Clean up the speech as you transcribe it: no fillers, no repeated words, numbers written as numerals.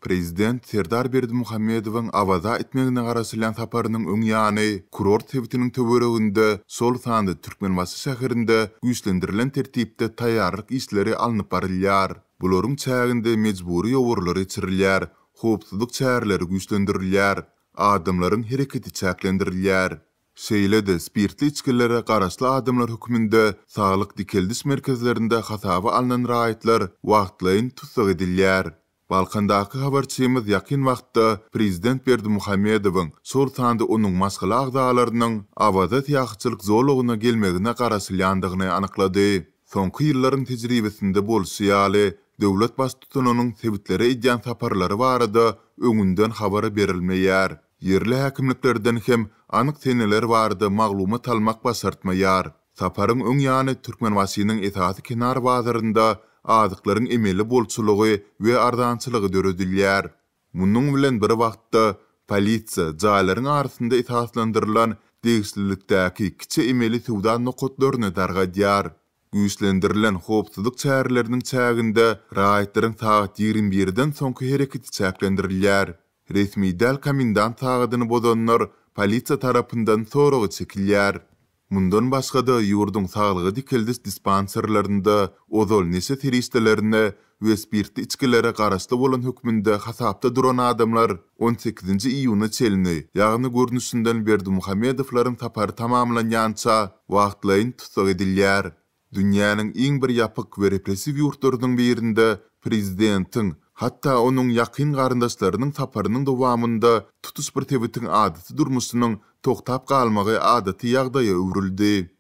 Prezident Serdar Berdimuhamedowyň Awaza etmegine garaşylýan saparynyň öň ýany, kurort sebitiniň töwereginde, şol sanda Türkmenbaşy şäherinde güýçlendirilen tertipde taýýarlyk işleri alnyp barylýar. Bularyň çäginde mejbury ýowarlar geçirilýär, howpsuzlyk çäreleri güýçlendirilýär, adamlaryň hereketi çäklendirilýär. Şeýle-de spirtli içgilere garaşly adamlar hökmünde saglyk dikeldiş merkezlerinde hasaba alnan raýatlar wagtlaýyn tussag edilýär. Balkandaky habarçymyz ýakyn wagtda prezident Berdimuhamedowyň, şol sanda onuň maşgala agzalarynyň Awaza syýahatçylyk zolagyna gelmegine garaşylýandygyny anyklady. Soňky ýyllaryň tejribesinde bolşy ýaly, döwlet baştutanynyň sebitlere edýän saparlary barada öňünden habar berilmeýär. Ýerli häkimliklerden hem anyk seneler barada maglumat almak başartmaýar. Saparyň öň ýany Türkmenbaşynyň esasy kenar bazarynda azyklaryň emeli bolçulygy we arzançylygy döredilýär. Munuň bilen bir wagtda, polisiýa jaýlaryň arasynda esaslandyrylan degişlilikdäki kiçi emeli söwda nokatlaryny dargadýar. Güýçlendirilen howpsuzlyk çäreleriniň çäginde raýatlaryň sagat 21-den soňky hereketi çäklendirilýär. Resmi däl komendant sagadyny bozanlar polisiýa tarapyndan soraga çekilýär. Mundan başga-da, ýurduň saglygy dikeldiş dispanserlerinde ozal neşe serişdelerine we spirtli içgilere garaşly bolan hökmünde hasapda duran adamlar on sekizinji iýuna çenli, ýagny görnüşinden Berdimuhamedowlaryň sapary tamamlanýança wagtlaýyn tussag edilýär. Dünýäniň iň bir ýapyk we repressiw ýurtlarynyň birinde prezidentiň, hatda onuň ýakyn garyndaşlarynyň saparynyň dowamynda tutuş bir sebitiň adaty durmuşynyň togtap galmagy adaty ýagdaýa öwrüldi.